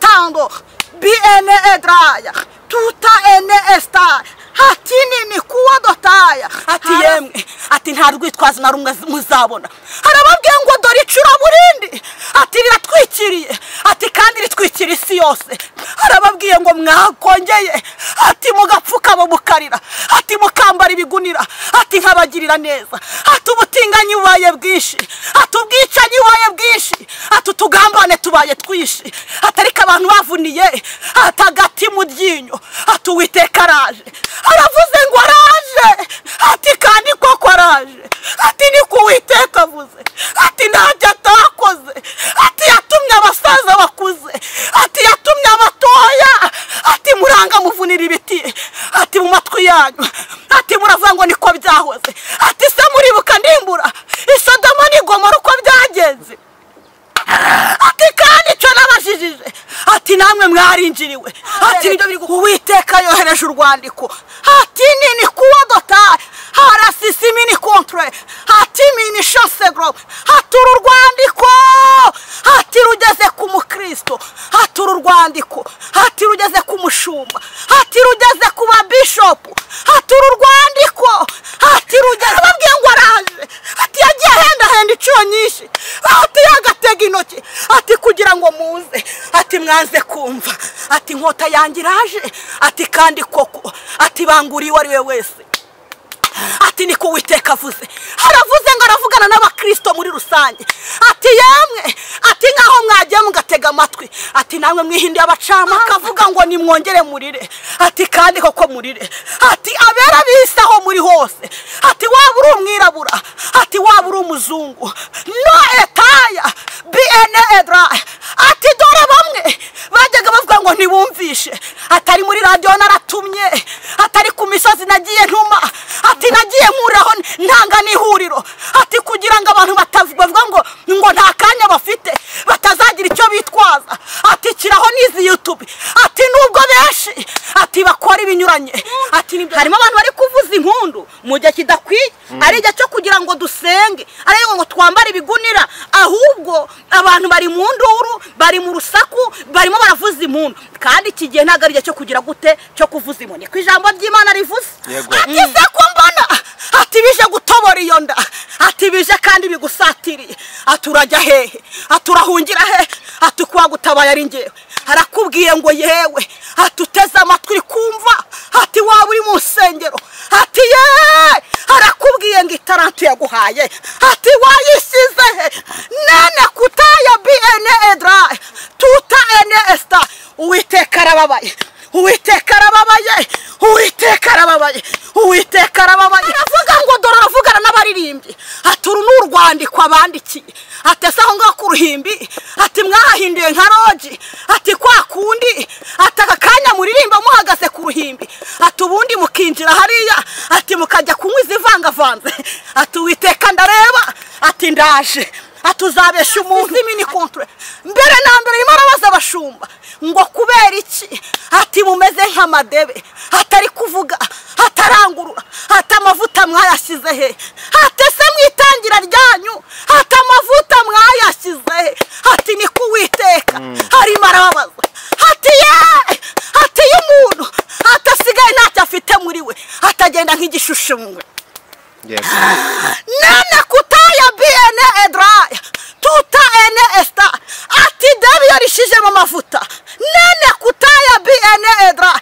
Hatando bne edraya tuta ene esta hatini ni kuwa dotaya. Ati yemwe, ati nta rwitwazo na rumwe muzabona. Harababwiye ngo dore icuraburindi, ati riratwikiriye, ati kandi ritwikira isi yose. Harababwiye ngo mwakongeye, ati mugapfukama mukarira, ati mukambara ibigunira, ati nkabagirira neza, ati ubutinganyi bubaye bwinshi, ati ubwicanyi bubaye bwinshi, ati utugambane tubaye twinshi, ati ariko abantu bavuniye atagati mu ryinyo, ati Uwiteka araje. Aravuze ngo araje, ati kandi koko araje, ati niko Uwiteka avuze, ati ntacyo atakoze, ati yatumye abasaza bakuze, ati yatumye abatoya, ati muranga muvunira ibiti, ati mu matwi yanyu, ati muravuga ngo niko byahoze, ati se muribuka ndimbura Isodoma n'Igomora uko byagenze, ati kandi icyo nabajijije, ati namwe mwarinjiriwe, ati nibyo biri. Uwiteka yohereje urwandiko, ati nini kuwa dota harasisimini contre, ati mini chance gro, ati uru rwandiko, ati rugeze ku mukristo, ati uru rwandiko, ati rugeze ku mushumba, ati rugeze ku ba bishop, ati uru rwandiko, ati rugeze. Babwiye ngo araje, ati yagiye henda henda inshuro nyinshi, ati yagatega intoki, ati kugira ngo muze, ati mwanze kumva, ati inkota yanjye iraje, ati kandi koko, ati banguriye uwo ari we wese, ati niko Uwiteka avuze. Haravuze ngo aravugana n'abakristo muri rusange, ati yemwe, ati nkaho mwagiye mugatega amatwi, ati namwe mwihinduye abacamanza, akavuga ngo nimwongere murire, ati kandi koko murire, ati abera bisaho muri hose, ati waba uri umwirabura, ati waba uri umuzungu, no etaya bne edra, ati dore bamwe bajyaga bavuga ngo ntibumvishe, atari muri radio naratumye, atari ku misozi nagiye ntuma, ati nagiye nkuraho ntanga n'ihuriro, ati kugira ngo abantu batavuga ngo nta kanya bafite batazagira icyo bitwaza, ati kiraho n'izi YouTube, ati nubwo benshi ati bakora ibinyuranye, ati harimo abantu bari kuvuza impundu mu gihe kidakwiye, ari igihe cyo kugira ngo dusenge, ari ngo twambare ibigunira, ahubwo abantu bari mu nduru, bari mu rusaku, barimo baravuza impundu, kandi iki gihe ntago ari igihe cyo kugira gute cyo kuvuza impundu. Niko ijambo ry'Imana rivuze. Ati se ko mbona, ati bije gutobora iyo nda, ati bije kandi bigusatiriye, ati urajya hehe, ati urahungira hehe, ati kwa gutabaye ari ngewe. Arakubwiye ngo yewe, ati uteze amatwi kumva, ati waba uri mu nsengero, ati ye, arakubwiye ngo itarantu yaguhaye, ati wayisize he, nene kutaya bne edra tuta ene esta. Uwiteka arababaye, Uwiteka arababaye, Uwiteka arababaye, Uwiteka arababaye. Aravuga ngo dore aravugana n'abaririmbyi, ati uru ni urwandiko abandikiye, ati ese aho ngaho ku ruhimbi, ati mwahahinduye nka roji, ati kwa kundi, ati aka kanya muririmba muhagaze ku ruhimbi, ati ubundi mukinjira hariya, ati mukajya kunywa izivangavanze, ati Uwiteka ndareba, ati ndaje, ati uzabesha umuntu mini contre. Mbere na mbere arimo arabaza abashumba ngo kubera iki ati mumeze nk'amadebe, atari kuvuga, atarangurura, ati amavuta mwayashyize he, ati se mwitangira ryanyu, ati amavuta mwayashyize he, ati niko Uwiteka arimo arababaza, ati ye, ati y'umuntu ati asigaye ntacyo afite muri we, atagenda nk'igishushumbwe. Nene kutaya bne edraya tuta ene esta, ati debi yarishijemo amavuta, nene kutaya bne edra,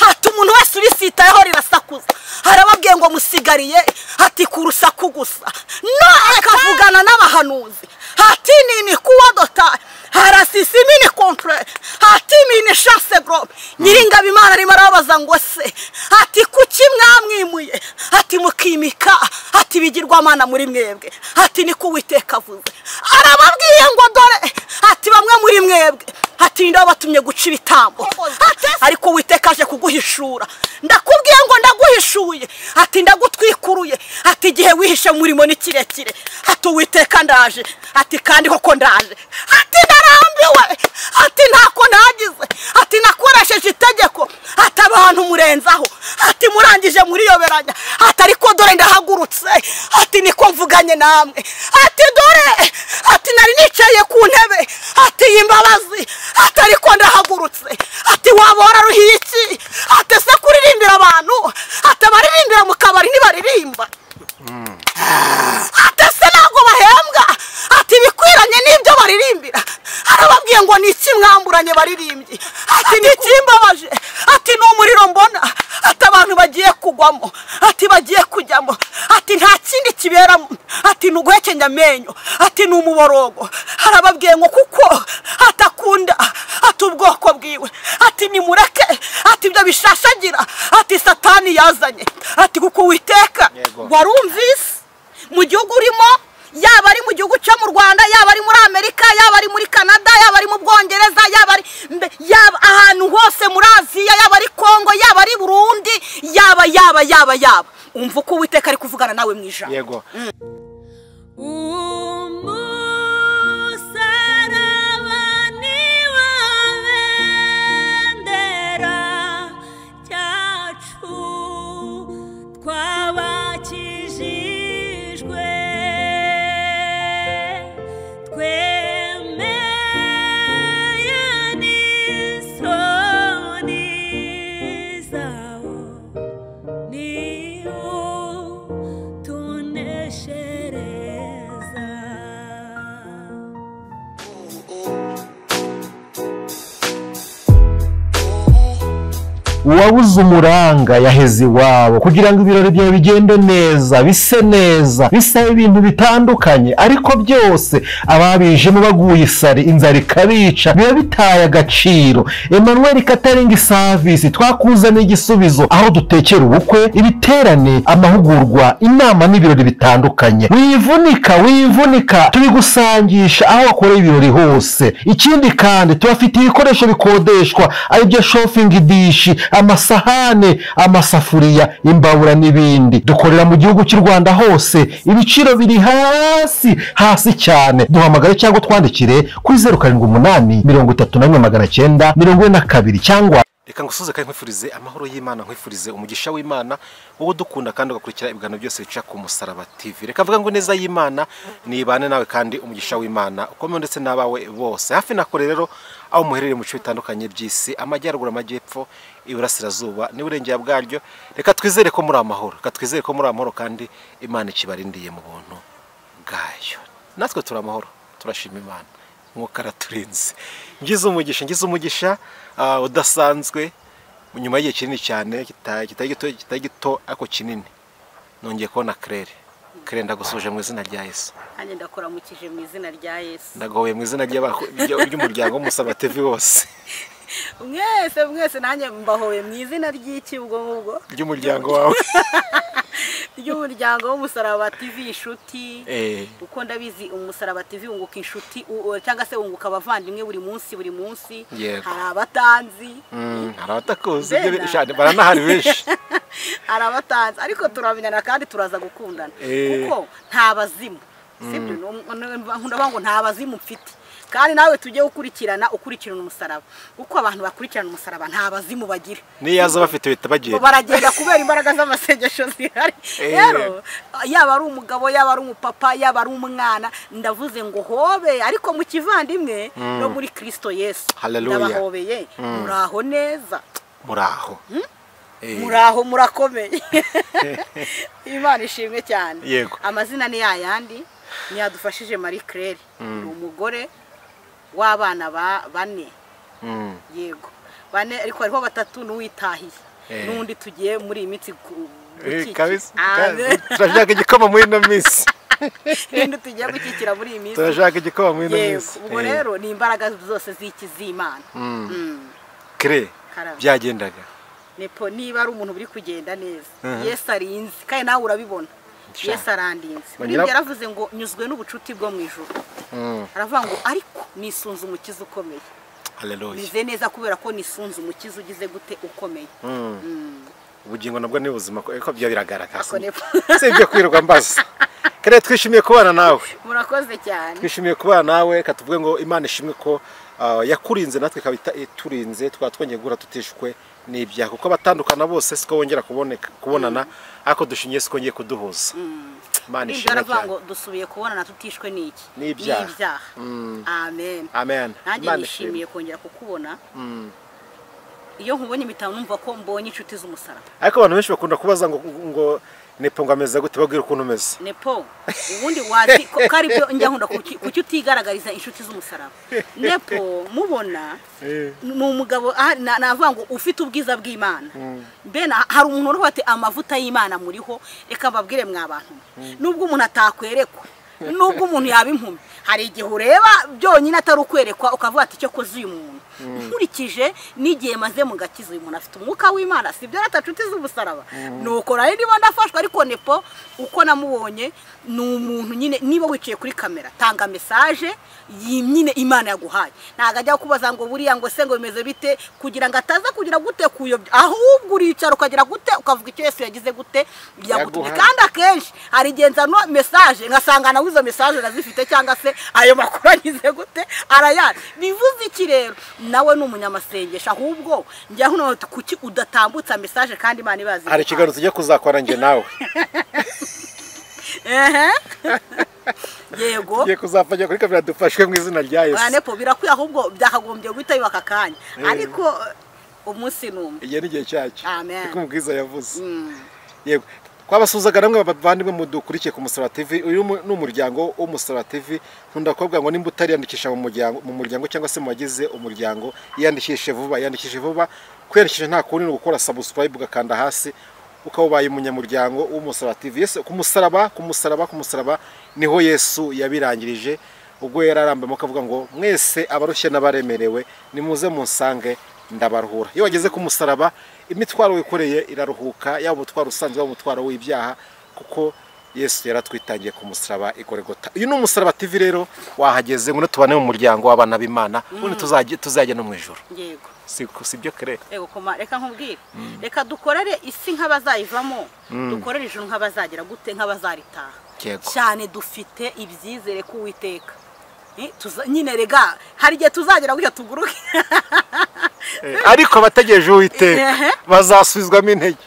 ati umuntu wese urisitayeho rirasakuza. Harababwiye ngo musigariye, ati ku rusaku gusa, no akavugana n'abahanuzi, ati nini kuwa dota harasisimini contre, ati mini chance gro. Nyiringabo Imana arimo arababaza ngo se, ati kuki mwamwimuye, ati mukimika, ati bigirwamana muri mwebwe, ati niko Uwiteka avuze. Arababwiye ngo dore, ati bamwe muri mwebwe, ati ndabatumye guca ibitambo, ariko Uwiteka aje kuguhishura, ndakubwiye ngo ndaguhishuye, ati ndagutwikuruye, ati igihe wihishe murimo ni kirekire, ati Uwiteka ndaje, ati kandi koko ndaje, ati ndarambiwe, ati ntako nagize, ati nakoresheje itegeko, ati abantu murenzaho, ati murangije muriyoberanya, ati ariko dore ndahagurutse, ati niko mvuganye namwe, ati dore, ati nari nicaye ku ntebe, ati imbabazi, ati ariko ndahagurutse. Ati waba wararuhiye iki? Ati se kuririmbira abantu, ati abaririmbira mu kabari ntibaririmba, ati se ntabwo bahembwa, ati ibikwiranye n'ibyo baririmbira. Arababwiye ngo ni iki mwamburanye baririmbyi? Ati ni ikimbabaje, ati ni umuriro mbona, ati abantu bagiye kugwamo, ati bagiye kujyamo, ati nta kindi kiberamo, ati ni uguhekenya amenyo, ati ni umuborogo. Arababwiye ngo kuko atakunda ati ubwoko bwiwe, ati nimureke, ati ibyo bishashagira, ati Satani yazanye, ati kuko Uwiteka warumvise mu gihugu urimo, yaba ari mu gihugu cyo mu Rwanda, yaba ari muri Amerika, yaba ari muri Canada, yaba ari mu Bwongereza, yaba ari ahantu hose muri Aziya, yaba ari Kongo, yaba ari Burundi, yaba yaba yaba yaba. Umva uko Uwiteka ari kuvugana nawe mu ijambo. Yego. Uwabuze umuranga yaheze iwabo kugira ngo ibirori byawe bigende neza, bise neza, bisaba ibintu bitandukanye, ariko byose ababijemo baguye isari, inzara ikabica, biba bitaye agaciro. Emmanuel Catering Service twakuzaniye igisubizo, aho dutekera ubukwe, ibiterane, amahugurwa, inama n'ibirori bitandukanye. Wivunika wivunika, tubigusangisha aho wakoreye ibirori hose. Ikindi kandi tubafitiye ibikoresho bikodeshwa, aribyo shopping dish, amasahane, amasafuriya, imbabura n'ibindi. Dukorera mu gihugu cy'u Rwanda hose, ibiciro biri hasi hasi cyane. Duhamagare cyangwa twandikire kuri 078 31 942 cyangwa. Reka ngusuze kandi nkwifurize amahoro y'Imana, nkwifurize umugisha w'Imana, wowe dukunda kandi ugakurikira ibiganiro byose bica ku Musaraba TV. Reka mvuga ngo neza y'Imana nibane nawe kandi umugisha w'Imana ukomeye ndetse n'abawe bose. Hafi na kure rero aho muherereye mu bice bitandukanye by'isi, amajyaruguru, amajyepfo, iburasirazuba n'iburengera bwaryo, reka twizere ko muri amahoro, reka twizere ko muri amahoro kandi Imana ikibarindiye mu buntu bwayo. Natwe turi amahoro, turashima Imana, Umwuka araturinze. Ngize umugisha, ngize umugisha udasanzwe nyuma y'igihe kinini cyane, kitari gito ariko kinini, nongeye kubona Claire. Claire, ndagusuje mu izina rya Yesu. Nanjye ndakuramukije mu izina rya Yesu. Ndagowe mu izina ry'umuryango w'Umusaraba TV wose. Mwese mwese nanjye mbahowe mu izina ry'iki ubwo ngubwo ry'umuryango wawe, ry'umuryango w'Umusaraba TV inshuti. Uko ndabizi Umusaraba TV wunguka inshuti cyangwa se wunguka abavandimwe buri munsi buri munsi. Hari abatanzi, hari abatakuzi, baranahari benshi, hari abatanzi, ariko turamenyana kandi turaza gukundana kuko nta bazimu, sibyo? Nkunda ngo nta bazimu mfite, kandi nawe tujye ukurikirana ukurikirana umusaraba, kuko abantu bakurikirana umusaraba nta bazimu bagira, niyaza bafite bita bagenda baragenda kubera imbaraga z'amasengesho zihari. Rero yaba ari umugabo, yaba ari umupapa, yaba ari umwana, ndavuze ngo hobe, ariko mu kivandimwe no muri Kristo Yesu. Ndabahobeye, muraho neza, muraho muraho, murakomeye. Imana ishimwe cyane. Amazina ni yayandi, niyadufashije Marie Claire, ni umugore w'abana bane. Yego bane, ariko hariho batatu n'uwitahiye n'undi tugiye muri iyi minsi gukikira. Turashaka igikoma muri ino minsi. N'undi tugiye gukikira muri iyi minsi. Turashaka igikoma muri ino minsi. Ubwo rero ni imbaraga zose z'iki z'Imana. Claire, byagendaga nepo niba ari umuntu uri kugenda neza, Yesu arinze, kandi nawe urabibona. Yesu arandinze. Muri yaravuze ngo nyuzwe n'ubucuti bwo mu ijuru. Aravuga ngo ariko nisunze umukiza ukomeye. Haleluya. Nize neza kubera ko nisunze umukiza ugize gute ukomeye. Ubugingo nabwo ni ubuzima ko byo biragaragara. Si ibyo kwirwa mbaza. Claire, twishimiye kubana nawe. Murakoze cyane. Twishimiye kubana nawe, katuvuge ngo Imana ishimwe ko yakurinze natwe ikaba iturinze, twaba twongeye guhura tutishwe n'ibyaha, kuko abatandukana bose siko wongera kubonana, ariko dushingiye siko ngiye kuduhuza. Imana ishimwe cyane. Ngo dusubiye kubonana tutishwe n'iki? N'ibyaha. Amen. Amen. Nanjye nishimiye kongera kukubona. Iyo nkubonye impita numva ko mbonye inshuti z'umusaraba. Ariko abantu benshi bakunda kubaza ngo Nepo ngo ameze gute, babwira ukuntu umeze. Nepo ubundi wazi ko ari byo njya nkunda kuki utigaragariza inshuti z'umusaraba. Nepo mubona ni umugabo navuga ngo ufite ubwiza bw'Imana. Mbena hari umuntu uri ati amavuta y'Imana muriho, reka mbabwire mwa bantu. Nubwo umuntu atakwerekwa, nubwo umuntu yaba impumi, hari igihe ureba byonyine atari ukwerekwa ukavuga ati cyo koze uyu muntu. Nkurikije n'igihe maze mu gakiza uyu muntu afite umwuka w'Imana, si byo ratacuti z'umusaraba. Nuko rero niba ndafashwa, ariko Nepo uko namubonye ni umuntu nyine niba wicaye kuri kamera tanga message nyine Imana yaguhaye. Ntago ajya kubaza ngo buriya ngo se ngo bimeze bite kugira ngo ataza kugira gute kuyobya, ahubwo uricara ukagira gute ukavuga icyo Yesu yagize gute yagutumye. Kandi akenshi hari igihe nzana message ngasanga nawe izo message nazifite cyangwa se ayo makuru agize gute arayari. Bivuze iki rero? Nawe ni umunyamasengesho, ahubwo njya hano kuki udatambutsa message kandi Imana ibazi. Hari ikiganiro tujye kuzakora nge nawe. Yego. Tugiye kuzafanya kuri kamera dufashwe mu izina rya Yesu. Nepo birakwiye, ahubwo byakagombye guhita biba aka kanya. Ariko umunsi numwe. Igihe n'igihe cyacyo. Amen. Niko umubwiza yavuze. Yego. Twabasuhuzaga namwe bavandimwe mudukurikiye ku Musaraba TV. Uyu ni umuryango w'Umusaraba TV. Nkunda kubabwira ngo nimba utariyandikisha mu muryango cyangwa se mu bagize umuryango, iyandikishe vuba, iyandikishe vuba. Kwiyandikisha nta kundi ni ugukora subscribe ugakanda hasi ukaba ubaye umunyamuryango w'Umusaraba TV. Yesu ku musaraba, ku musaraba, ku musaraba niho Yesu yabirangirije ubwo yararambemo akavuga ngo mwese abarushye n'abaremerewe nimuze munsange ndabaruhura. Iyo wageze ku musaraba imitwaro wikoreye iraruhuka, yaba umutwaro usanzwe, yaba umutwaro w'ibyaha, kuko Yesu yaratwitangiye ku musaraba i Golgotha. Uyu ni Umusaraba TV rero, wahageze ngo tubane mu muryango w'abana b'Imana, ubundi tuzajya no mu ijuru. Yego. Si byo kere. Yego koma, reka nkubwire. Reka dukorere isi nk'abazayivamo, dukorere ijuru nk'abazagira gute, nk'abazaritaha. Cyane dufite ibyizere ku Uwiteka. Nyine rega hari igihe tuzagera gutya tuguruke. Ariko abategereje Uwiteka bazasubizwamo intege,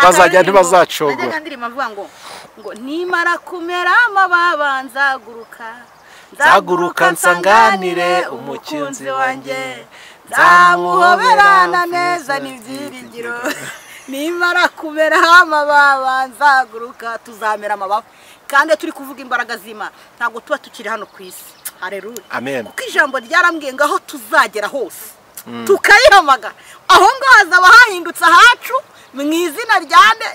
bazajya ntibazacogora. Najyaga ndirimba mvuga ngo nimara kumera amababa nzaguruka, nzaguruka nsanganire umukunzi wanjye, nzamuhoberana neza n'ibyiringiro. Nimara kumera amababa nzaguruka, tuzamera amababa. Kandi turi kuvuga imbaraga z'Imana, ntabwo tuba tukiri hano ku isi. Haleluya. Amen. Kuko ijambo ryarambwiye ngo aho tuzagera hose tukayihamagara, aho ngaho hazaba hahindutse ahacu mu izina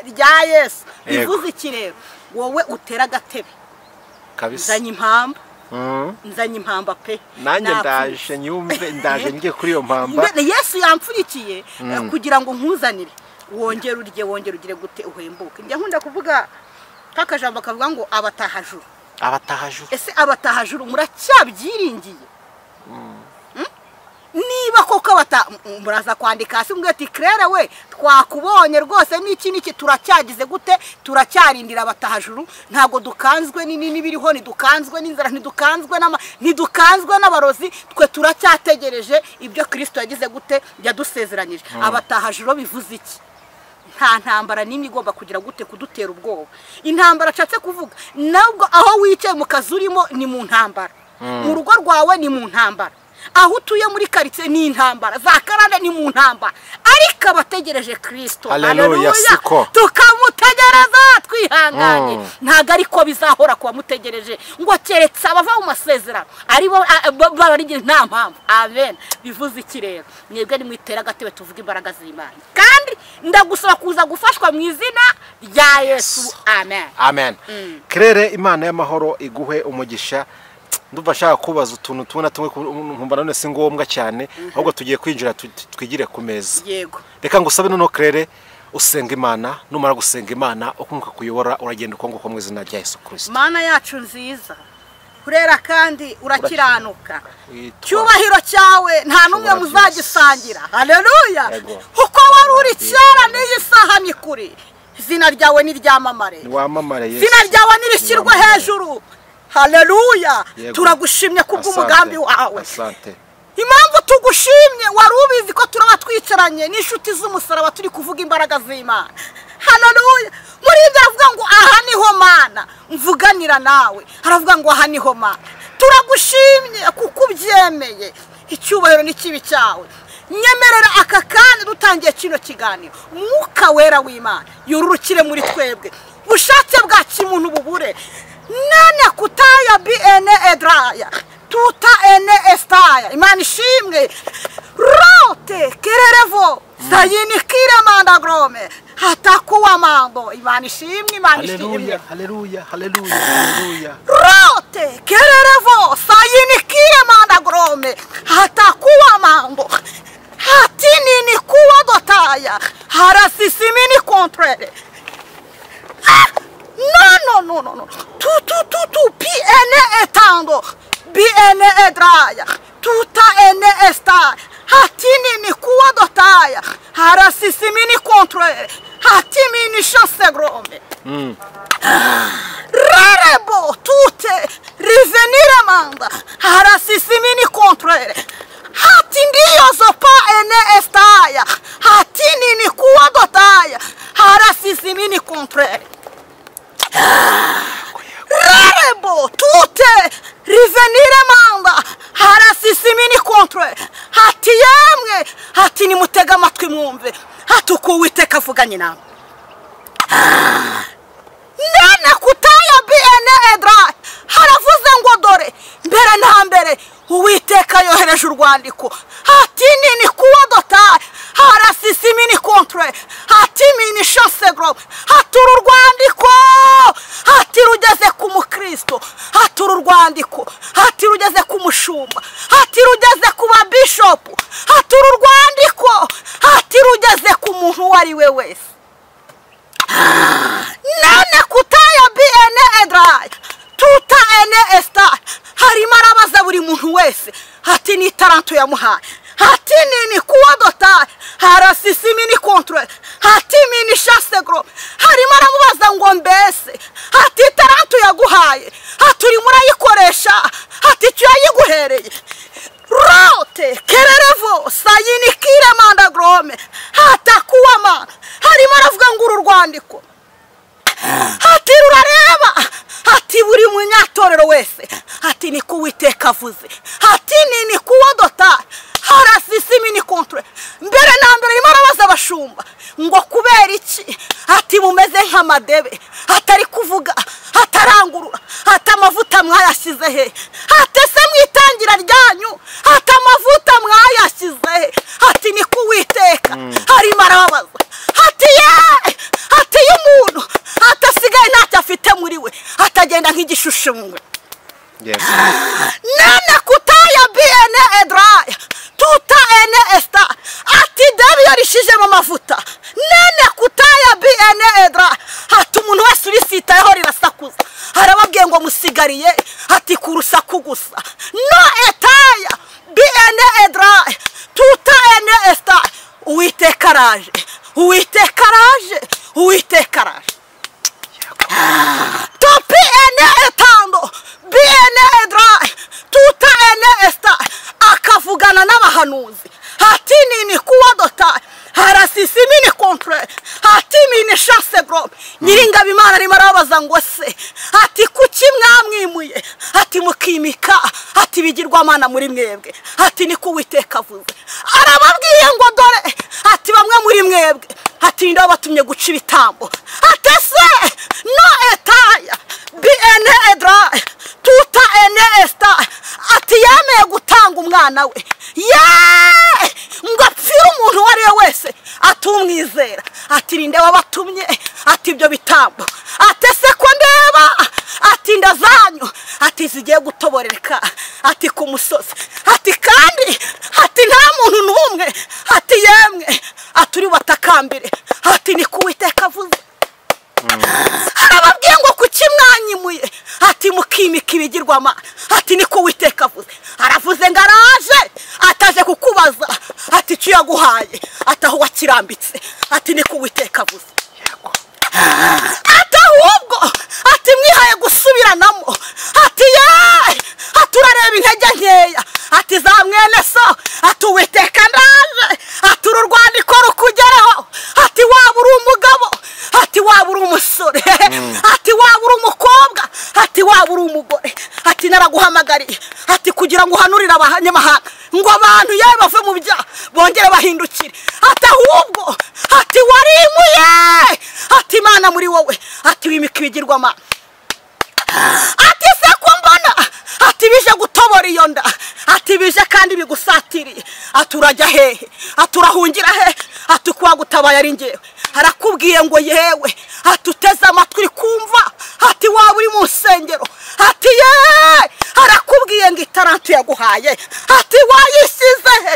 rya Yesu. Bivuze iki rero? Wowe utera agatebe kabisa, nzanye impamba, nzanye impamba pe. Nanjye ndaje nyumve, ndaje ngiye kuri iyo mpamba Yesu yampfurikiye kugira ngo nkuzanire, wongere urye, wongere ugire gute, uhembuke. Njya nkunda kuvuga kakajambo kavuga ngo abatahajuru. Abatahajuru. Ese abatahajuru muracyabyiringiye? Niba koko muraza kwandika hasi mbwe ati Claire we twakubonye rwose n'iki n'iki, turacyagize gute, turacyarindira abatahajuru. Ntago dukanzwe n'ibiriho, ntidukanzwe n'inzara, ntidukanzwe ntidukanzwe n'abarozi, twe turacyategereje ibyo Kristo yagize gute, yadusezeranyije. Abatahajuru bivuze iki? Nta ntambara n'imwe igomba kugira gute kudutera ubwoba. Intambara ashatse kuvuga nabwo aho wicaye mu kazi urimo ni mu ntambara, mu rugo rwawe ni mu ntambara, aho utuye muri quartier ni intambara, za karande ni mu ntambara. Ariko abategereje Kristo, haleluya, tukamutegereza twihanganye, ntago ariko bizahora kuba mutegereje ngo keretse abava mu masezerano aribo babarige nta mpamvu. Amen. Bivuze iki rero? Mwebwe ni mwitera agatebe tuvuga imbaraga z'Imana, kandi ndagusaba kuza gufashwa mu izina rya Yesu. Amen. Amen. Claire, Imana y'amahoro iguhe umugisha. Ndumva ashaka kubaza utuntu tubona tumwe nkumva none si ngombwa cyane, ahubwo tugiye kwinjira twigire ku meza. Yego. Reka ngusabe noneho Claire usenga Imana, numara gusenga Imana ukunguka kuyobora uragenda uko nguko mu izina rya Yesu Kristo. Mana yacu nziza, urera kandi urakiranuka, cyubahiro cyawe nta numwe muzagisangira. Haleluya. Uko wari uri kera n'iyi saha ni kuri, izina ryawe ni ryamamare, izina ryawe nirishyirwe hejuru. Haleluya. Turagushimye kubw'umugambi wawe. Asante. Impamvu tugushimye, wari ubizi ko turaba twicaranye n'inshuti z'umusaraba turi kuvuga imbaraga z'Imana. Haleluya. Muri ibyo aravuga ngo aha niho Mana mvuganira nawe, aravuga ngo aha niho Mana. Turagushimye kuko ubyemeye, icyubahiro n'ikibi cyawe. Nyemerera aka kanya dutangiye kino kiganiro, Mwuka Wera w'Imana yururukire muri twebwe, ubushake bwa kimuntu bubure. Nene kutaya bn edraya tuta ene estaya. Imana ishimwe. Rote kererevo sayini kire mandagrome hatakuwa mambo. Imana ishimwe, Imana ishimwe. Haleluya, haleluya, haleluya. Rote kererevo sayini kire mandagrome hatakuwa mambo. Hatini ni kuwa dotaya harasisimini kontrere. No, no, no, no, no. Tu, tu, tu, tu, pi ene etando, bi ene edraya, tuta ene esta, hatini ni kuwa dotaya, harasisimini kontrere, hatimini chansegrome. Rarebo, tute, rivenire manda, harasisimini kontrere. Hatindio zopa ene estaya, hatini ni kuwa dotaya, harasisimini kontrere. Rarebo, tute, rivenire manda, harasisimini kontre. Hati yemwe, hati nimutega amatwi mwumve, hati uko Uwiteka avuganye namwe. Nene kutaya bn edra, haravuze ngo dore mbere na mbere Uwiteka yohereje urwandiko. Hati nini kuwa dotaya, harasisimini kontre, hati mini chansegro, hati uru rwandiko, hati rugeze ku mukristo, hati uru rwandiko, hati rugeze ku mushumba, hati rugeze ku babishopu, hati uru rwandiko, hati rugeze ku muntu uwo ari we wese. Nene kutaya bn edraya tuta ene esta. Harimo arabaza buri muntu wese, hati ni taranto yamuhaye, hati nini kuwa dotaya, harasisimini kontre, hati mini chasegro. Harimo aramubaza ngo mbese hati taranto yaguhaye, hati urimo urayikoresha, hati icyo yayiguhereye. Rote kererevo sayini kire mandagrome hatakuwa mana. Harimo aravuga ngo uru rwandiko hati rurareba, hati buri munyatorero wese, hati ni ko Uwiteka avuze, hati nini kuwa dotaya, harasisimini kontre. Mbere na mbere arimo arabaza abashumba ngo kubera iki hati mumeze nk'amadebe, hatari kuvuga, hatarangurura, hati amavuta mwayashyize he, hati se mwitangira ryanyu, hati amavuta mwayashyize he, hati ni ko Uwiteka. Harimo arababaza hati ye, hati y'umuntu hati asigaye ntacyo afite muri we, atagenda nk'igishushushungwe. Nene kutaya bn edraya tuta ene esta, ati debi yarishijemo amavuta. Nene kutaya bn edraya, hati umuntu wese urisitayeho rirasakuza. Harababwiye ngo musigariye hati ku rusaku gusa. No etaya bn edraya tuta ene esta. Uwiteka araje, Uwiteka araje, Uwiteka araje. Topi ene etando bn edraya tuta ene esta. Akavugana n'abahanuzi, hati nini kuwa dotaya, harasisimini kontre, hati mini chansegro. Nyiringabo Imana arimo arabaza ngo se hati kuki mwamwimuye, hati mukimika, hati bigirwamana muri mwebwe, hati niko Uwiteka avuze. Arababwiye ngo dore hati bamwe muri mwebwe hati ndabatumye guca ibitambo, hati se no etaya bn edraya tuta ene esta, ati yemeye gutanga umwana we ye ngo apfire umuntu uwo ari we wese atumwizera. Ati ninde wabatumye ati ibyo bitambo, ati se ko ndeba ati inda zanyu ati zigiye gutoboreka ati ku musozi, ati kandi ati nta muntu n'umwe ati yemwe ati uri batakambire, ati ni ko Uwiteka avuze. Arababwiye ngo kuki mwanyimuye, ati mukimika ibigirwamana, ati niko Uwiteka avuze. Aravuze ngo araje, ataje kukubaza ati icyo yaguhaye, ati aho wakirambitse, ati niko Uwiteka avuze. Ati ahubwo ati mwihaye gusubiranamo, ati ye, ati urareba intege nkeya, ati za mwene so, ati Uwiteka ndaje, ati uru rwandiko rukugeraho, ati waba uri umugabo, ati waba uri umusore, ati waba uri umukobwa, ati waba uri umugore, ati naraguhamagariye, ati kugira ngo uhanurire abanyamahanga ngo abantu yewe bave mu byaha. bongere bahindukire. Ati ahubwo ati warimuye, ati Imana muri wowe, ati wimika ibigirwamana. Ati se ko mbona ati bije gutobora iyo nda, ati bije kandi bigusatiriye, ati urajya hehe, ati urahungira hehe, ati kuwagutabaye ari njyewe. Arakubwiye ngo yewe, ati uteze amatwi kumva, ati waba uri mu nsengero, ati ye, arakubwiye ngo itarantu yaguhaye, ati wayisize he,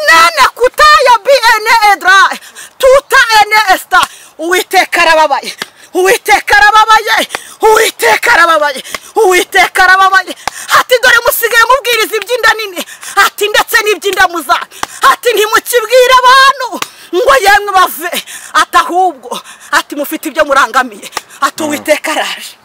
nene kutaya bne edra tuta ene esta. Uwiteka arababaye, Uwiteka arababaye, Uwiteka arababaye, Uwiteka arababaye. Ati dore musigaye mubwiriza iby'inda nini, ati ndetse n'iby'inda muza, ati ntimukibwira abantu ngo yemwe bave, ati ahubwo ati mufite ibyo murangamiye, ati Uwiteka araje.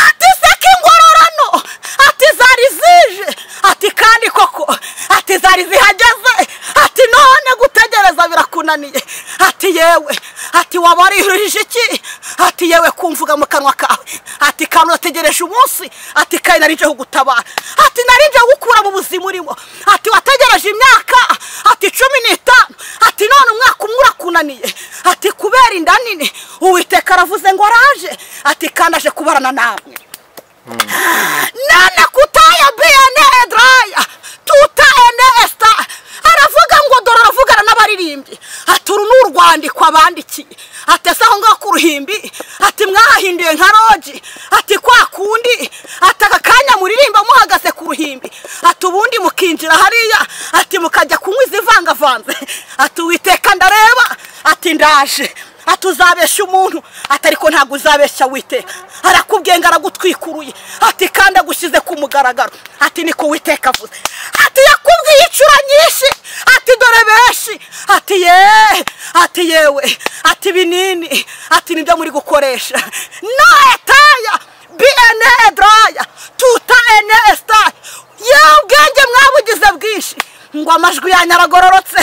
Ati seka ingororano, ati zari zije, ati kandi koko ati zari zihageze, ati none gutegereza birakunaniye, ati yewe, ati wabarihurije iki, ati yewe kumvuga mu kanwa kawe, ati kandi wategereje umunsi, ati kandi nari nje kugutabara, ati nari nje gukura mu buzima urimo, ati wategereje imyaka ati 15, ati none umwaka umwe urakunaniye, ati kubera inda nini. Uwiteka aravuze ngo araje, ati kandi aje kubarana namwe. Nane kutaya bne edraya tuta ene esta. Aravuga ngo dore aravugana n'abaririmbyi, ati uru ni urwandiko abandikiye, ati ese aho ngaho ku ruhimbi, ati mwahahinduye nka roji, ati kwa kundi, ati aka kanya muririmba muhagaze ku ruhimbi, ati ubundi mukinjira hariya, ati mukajya kunywa izivangavanze, ati Uwiteka ndareba, ati ndaje, ati uzabesha umuntu, ati ariko ntabwo uzabesha Uwiteka. Arakubwiye ngo aragutwikuruye, ati kandi agushyize ku mugaragaro, ati niko Uwiteka avuze. Ati yakubwiye inshuro nyinshi, ati dore benshi, ati ye, ati yewe, ati binini, ati nibyo muri gukoresha. No etaya bne edraya tuta ene esta. Yewe ubwenge mwabugize bwinshi, ngo amajwi yanyu aragororotse.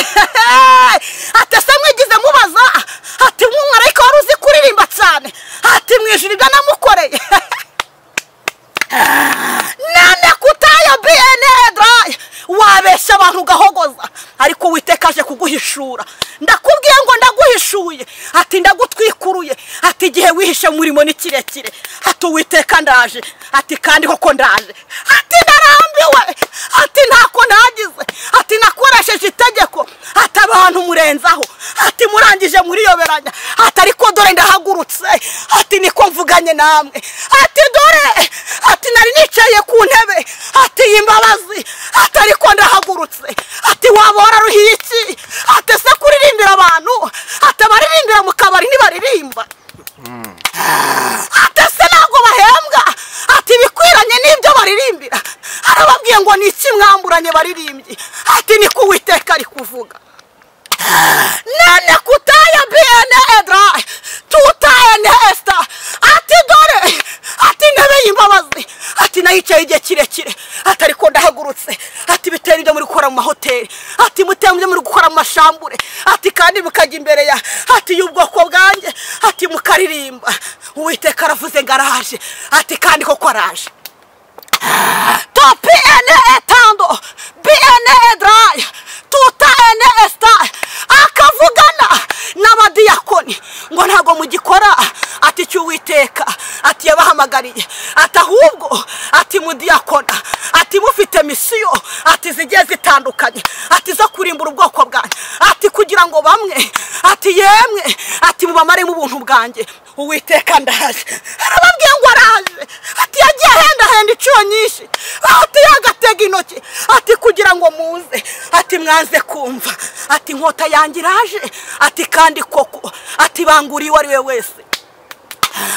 Ati se mwigize mubaza, ati mwumwarayika wari uzi kuririmba cyane, ati mwijuru ibyo namukoreye. Nane kutaya bne edraya. Wabesha abantu ugahogoza, ariko Uwiteka aje kuguhishura. Ndakubwiye ngo ndaguhishuye, ati ndagutwikuruye, ati igihe wihishe murimo ni kirekire, ati Uwiteka ndaje, ati kandi koko ndaje, ati ndarambiwe, ati ntako ntagize, ati nakoresheje itegeko, ati abantu murenzaho, ati murangije muriyoberanya, ati ariko dore ndahagurutse, ati niko mvuganye namwe, ati dore, ati nari nicaye ku ntebe, ati imbabazi, ati ariko ndahagurutse, ati waba wararuhiye iki, ati se kuririmbira abantu, ati abaririmbira mu kabari ntibaririmba, ati se ntabwo bahembwa, ati bikwiranye n'ibyo baririmbira. Arababwiye ngo ni iki mwamburanye baririmbyi, ati niko Uwiteka ari kuvuga. Nene kutaya bne edra tuta ene esta. Ati dore, ati intebe y'imbabazi, ati nayicaye igihe kirekire, ati ariko ndahagurutse, ati bitera ibyo muri gukora mu mahoteli, ati mutera ibyo muri gukora mu mashambure, ati kandi mukajya imbere ya ati y'ubwoko bwanjye, ati mukaririmba. Uwiteka aravuze ngo araje, ati kandi koko araje. To bne etando bne edraya tuta ene esta. Akavugana n'abadiyakoni ngo ntago mugikora, ati cyo Uwiteka ati yabahamagariye, ati ahubwo ati mudiyakona, ati mufite misiyo, ati zigiye zitandukanye, ati zo kurimbura ubwoko bwanjye, ati kugira ngo bamwe, ati yemwe, ati mubamaremo ubuntu bwanjye. Uwiteka ndaje. Arababwiye ngo araje, ati yagiye ahendahenda inshuro nyinshi, ati yagatega intoki, ati kugira ngo muze, ati mwanze kumva, ati inkota yanjye iraje, ati kandi koko, ati banguriye uwo ari we wese,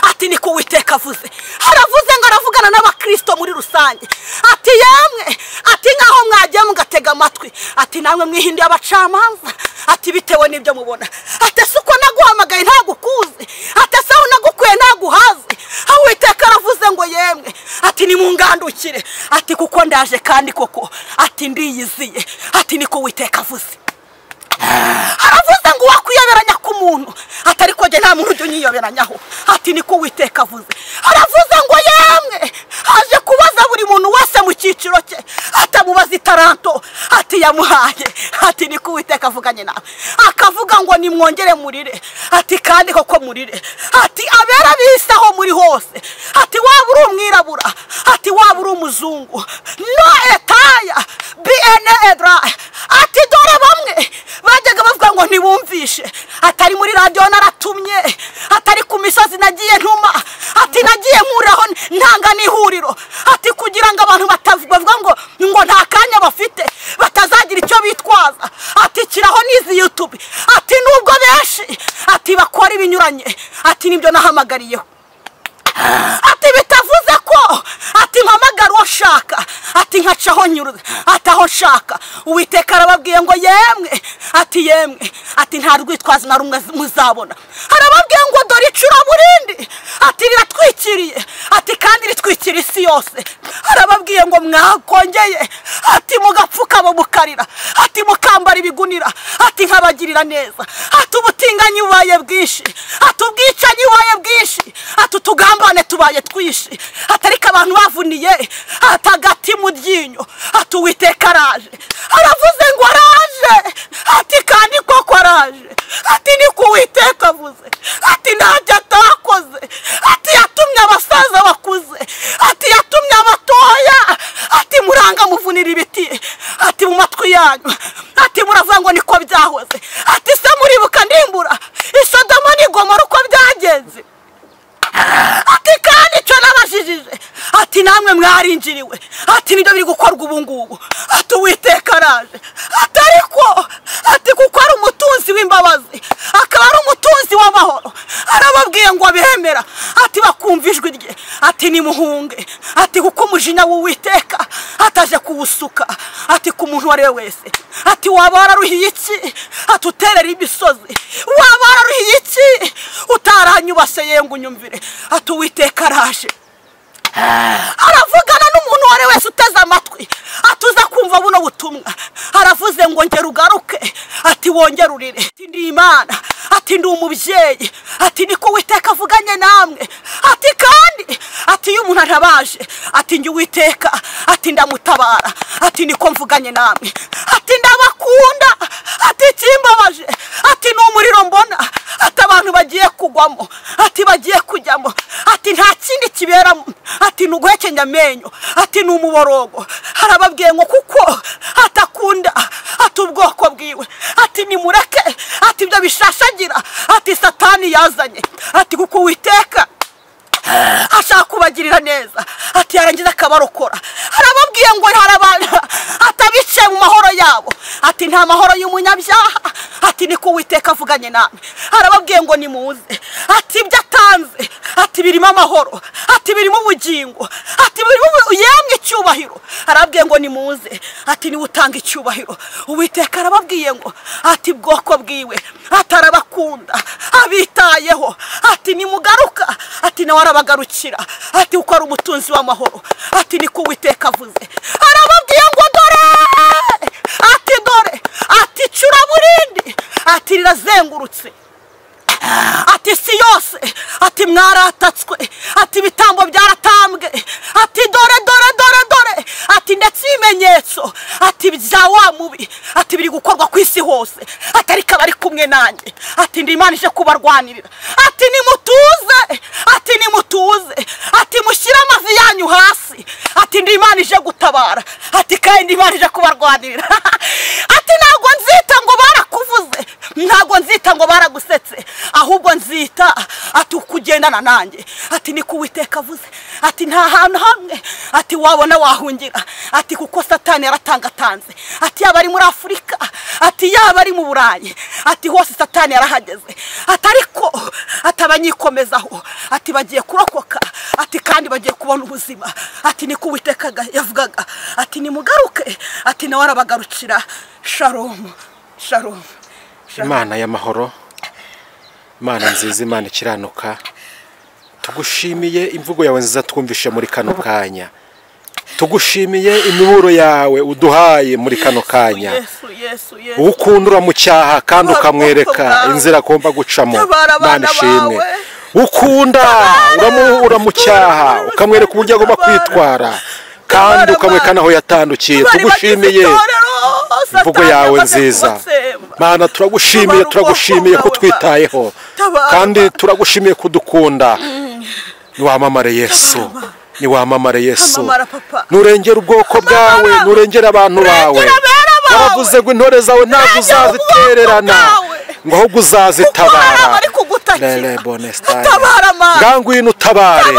ati niko Uwiteka avuze. Aravuze ngo aravugana n'abakristo muri rusange, ati yemwe, ati nkaho mwagiye mugatega amatwi, ati namwe mwihinduye abacamanza, ati bitewe n'ibyo mubona, ati se uko naguhamagaye ntagukuzi, ati se aho nagukuye ntaguhazi. Uwiteka aravuze ngo yemwe, ati nimungandukire, ati kuko ndaje kandi koko, ati ndiyiziye, ati niko Uwiteka avuze. Aravuze ngo wakwiyoberanya ku muntu, ati ariko jye nta muntu ujya unyiyoberanyaho, ati niko Uwiteka avuze. Aravuze ngo yemwe, aje kubaza buri muntu wese mu cyiciro cye, Atamubaza itaranto ati yamuhaye. Ati niko Uwiteka avuganye nawe. Akavuga ngo nimwongere murire. Ati kandi koko murire. Ati abera bisi aho muri hose. Ati waba uri umwirabura, ati waba uri umuzungu, no etaya bn edra. Ati dore bamwe bajyaga bavuga ngo ntibumvishe, atari muri radio naratumye, atari ku misozi nagiye ntuma, ati nagiye nkuraho ntanga n'ihuriro, ati kugira ngo abantu batavuga ngo nta kanya bafite batazagira icyo bitwaza. Ati kiraho n'izi YouTube. Ati nubwo benshi ati bakora ibinyuranye, ati nibyo nahamagariyeho. Ati bitavuze ko ati mpamagara uwo nshaka, ati nkacaho nyuruze, ati aho nshaka. Uwiteka arababwiye ngo yemwe, ati yemwe, ati nta rwitwazo na rumwe muzabona. Arababwiye ngo dore icuraburindi, ati riratwikiriye, ati kandi ritwikira isi yose. Arababwiye ngo mwakongeye, ati mugapfukama mukarira, ati mukambara ibigunira, ati nkabagirira neza. Ati ubutinganyi bubaye bwinshi, ati ubwicanyi bubaye bwinshi, ati utugambane tubaye twishi, atariko abantu bavuniye atagati mu ryinyo. Ati Uwiteka araje. Aravuze ngo araje, ati kandi koko araje. Ati niko Uwiteka avuze. Ati ntacyo atakoze. Ati yatumye abasaza bakuze, ati yatumye abatoya, ati muranga muvunira ibiti, ati mu matwi yanyu, ati muravuga ngo niko byahoze. Ati se muribuka ndimbura Isodoma n'Igomora uko byagenze? Ati kandi icyo nabajijije, ati namwe mwarinjiriwe, ati nibyo biri gukorwa ubu ngubu. Ati Uwiteka araje. Ati ariko ati kuko ari umutunzi w'imbabazi, akaba ari umutunzi w'amahoro. Arababwiye ngo abemera, ati bakumva ijwi rye, ati nimuhunge, ati kuko umujinya w'Uwiteka ataje kuwusuka, ati ku muntu uwo ari we wese. Ati waba wararuhiye iki ati uterera imisozi, waba wararuhiye iki utaranyubase yengu unyumvire. Ati Uwiteka araje. Aravugana n'umuntu uwo ari wese uteze amatwi, atuza kumva buno butumwa. Aravuze ngo ngera ugaruke, ati wongere urire. Ati ndi Imana, ati ndi umubyeyi, ati niko Uwiteka avuganye namwe. Ati kandi ati iyo umuntu antabaje, ati njye Uwiteka, ati ndamutabara, ati niko mvuganye namwe. Ati ndabakunda, ati ikimbabaje, ati ni umuriro mbona, ati abantu bagiye kugwamo, ati bagiye kujyamo, ati nta kindi kiberamo, ati ni uguhekenya amenyo, ati ni umuborogo. Arababwiye ngo kuko atakunda ati ubwoko bwiwe, ati nimureke, ati ibyo bishashagira, ati Satani yazanye, ati kuko Uwiteka ashaka kubagirira neza, ati yarangiza akabarokora. Arababwiye ngo harabana atabice mu mahoro yabo, ati nta mahoro y'umunyabyaha, ati niko Uwiteka avuganye namwe. Arababwiye ngo nimuze, ati ibyo atanze, ati birimo amahoro, ati birimo ubugingo, ati birimo yemwe icyubahiro. Arababwiye ngo nimuze, ati niwe utanga icyubahiro. Uwiteka arababwiye ngo ati bwoko bwiwe atarabakunda, abitayeho, ati nimugaruka, ati nawe arabagarukira, ati uko ari umutunzi w'amahoro, ati niko Uwiteka avuze. Arababwiye ngo dore, ati dore, ati icuraburindi, ati rirazengurutse, ati si yose, ati mwaratatswe, ati ibitambo byaratambwe, ati dore dore dore dore, ati ndetse ibimenyetso, ati bya wa mubi, ati biri gukorwa ku isi hose, ati ariko abari kumwe nanjye, ati ndi Imana ije kubarwanirira, ati nimutuze, ati nimutuze, ati mushyire amavi yanyu hasi, ati ndi Imana ije gutabara, ati kandi ndi Imana ije kubarwanirira. Ati ntabwo nzita ngo barakuvuze, ntabwo nzita ngo baragusetse, ahubwo nzita ati ukugendana nanjye, ati niko Uwiteka avuze. Ati nta hantu hamwe ati wabona wahungira, ati kuko Satani yaratangatanze, ati yaba ari muri Afurika, ati yaba ari mu Burayi, ati hose Satani yarahageze, ati ariko atabanyikomezaho, ati bagiye kurokoka, ati kandi bagiye kubona ubuzima, ati niko Uwiteka yavugaga, ati nimugaruke, ati nawe arabagarukira. Shalom, shalom. Imana y'amahoro, Imana nziza, Imana ikiranuka, tugushimiye imvugo yawe nziza twumvishe muri kano kanya, tugushimiye imiburo yawe uduhaye muri kano kanya. Ukunda uramucyaha kandi ukamwereka inzira agomba gucamo. Imana ishimwe. Ukunda uramucyaha ukamwereka uburyo agomba kwitwara. kandi ukamwereka naho yatandukiye. Tugushimiye imvugo yawe nziza Mana, turagushimiye, turagushimiye ko twitayeho, kandi turagushimiye kudukunda. Niwamamare Yesu, niwamamare Yesu, nurengera ubwoko bwawe, nurengera abantu bawe. Waravuze ngo intore zawe ntabwo uzazitererana, ngo ahubwo uzazitabara. Ngwino utabare,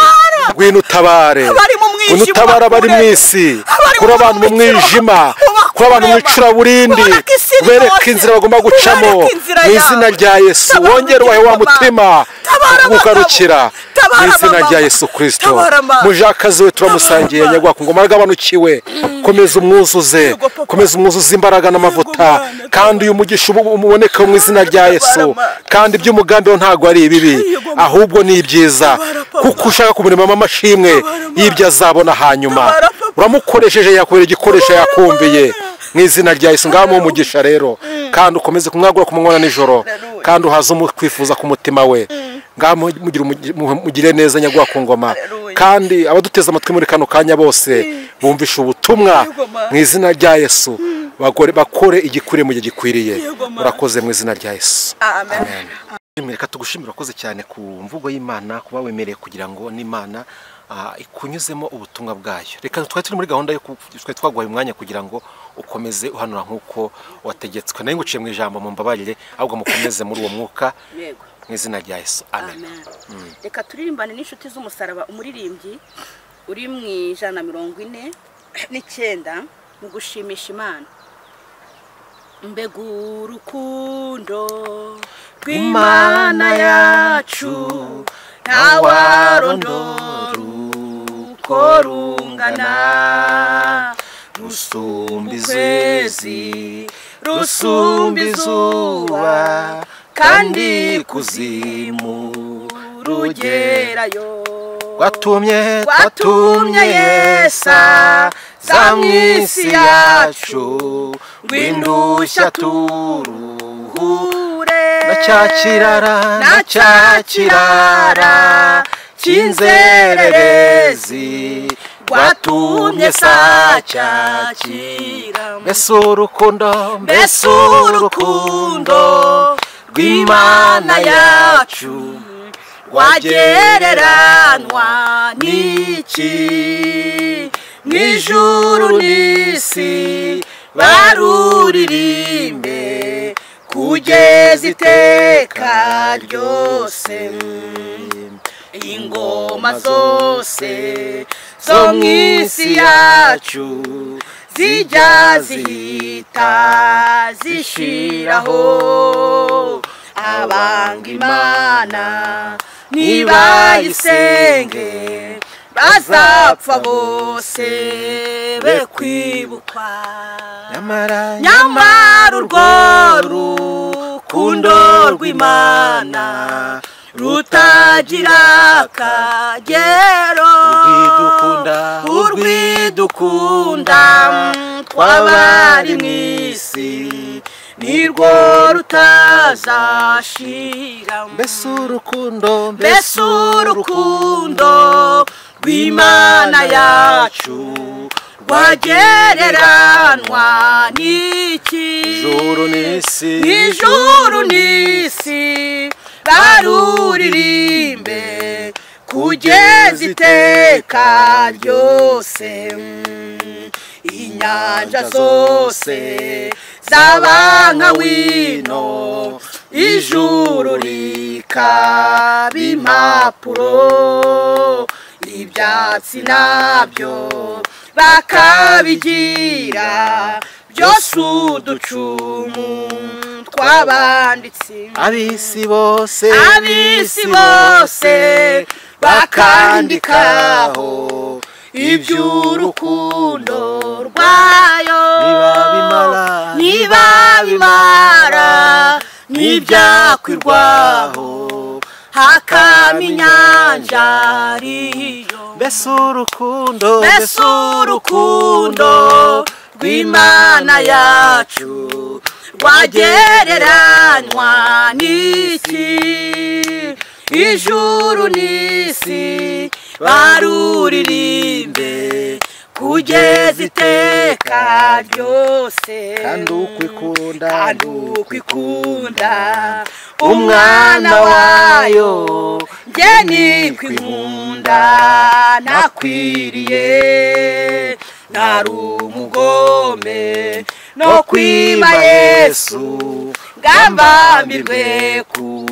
ngwino utabare, ngwino utabara abari mu isi, kuri abantu mu mwijima, kuri abantu mu icuraburindi, ubereke inzira bagomba gucamo mu izina rya Yesu. Wongere ubahe wa mutima kugarukira mu izina rya Yesu Kristo. Mujakazi we turamusangiye nyagwa ku ngoma aragabanukiwe, komeza umwuzuze, komeza umwuzuze imbaraga n'amavuta, kandi uyu mugisha umuboneke mu izina rya Yesu. Kandi iby'umugambi we ntago ari ibibi, ahubwo ni ibyiza, kuko ushaka kumuremamo amashimwe y'ibyo azabona hanyuma. Uramukoresheje, yakubera igikoresho yakumviye mu izina rya Yesu. Ngaho umugisha rero, kandi ukomeze kumwagura ku manywa na nijoro, kandi uhaze kwifuza ku mutima we. Ngaho mugire neza nyagwa ku ngoma, kandi abaduteze amatwi muri kano kanya bose bumvisha ubutumwa mu izina rya Yesu, bakore igikwiriye mu gihe gikwiriye. Urakoze mu izina rya Yesu, amen. Reka tugushimire, urakoze cyane ku mvugo y'Imana, kuba wemereye kugira ngo n'Imana ikunyuzemo ubutumwa bwayo. Reka twari turi muri gahunda yo twari twaguhaye umwanya kugira ngo ukomeze uhanura nk'uko wategetswe. Nayo nguciye mu ijambo, mumbabarire, ahubwo mukomeze muri uwo mwuka mu izina rya Yesu, amen. Reka turirimbane n'inshuti z'umusaraba, umuririmbyi uri mu 149 mu gushimisha Imana. Mbega urukundo rw'Imana yacu, ntawarondora uko rungana, rusumba ukwezi, rusumba izuba, kandi kuzimu rugerayo. Watumye Yesu aza mu isi yacu, ngwindushya turuhure, na cya kirara, na cya kirara cy'inzererezi, rwatumye sacyakira. Mbese urukundo, mbese urukundo rw'Imana yacu rwagereranwa n'iki? Mu ijuru n'isi baruririmbe kugeza iteka ryose. Ingoma zose zo mu isi yacu zijya zihita zishiraho, abanga Imana nibayisenge bazapfa bose be kwibukwa. Nyamara urwo rukundo rw'Imana rutagira akagero, urwidukunda twabari mu isi nirwo rutazashira. Mbese urukundo, mbese urukundo rw'Imana yacu rwagereranwa n'iki? Ijuru n'isi, ijuru n'isi baruririmbe kugeza iteka ryose. Inyanja zose zaba nka wino, ijuru rikaba impapuro, ibyatsi nabyo bakabigira byose uducumu twabanditsi. Ab'isi bose, ab'isi bose bakandikaho iby'urukundo rwayo. Niba bimara n'ibyakwirwaho, hakama inyanja ariyo. Mbese urukundo, mbese urukundo rw'Imana yacu rwagereranywa n'iki? Ijuru n'isi baruririmbe kugeza iteka ryose. Kandi uko ikunda umwana wayo, njye niko inkunda nakwiriye, nari umugome no kwima Yesu, ngambambirwe ku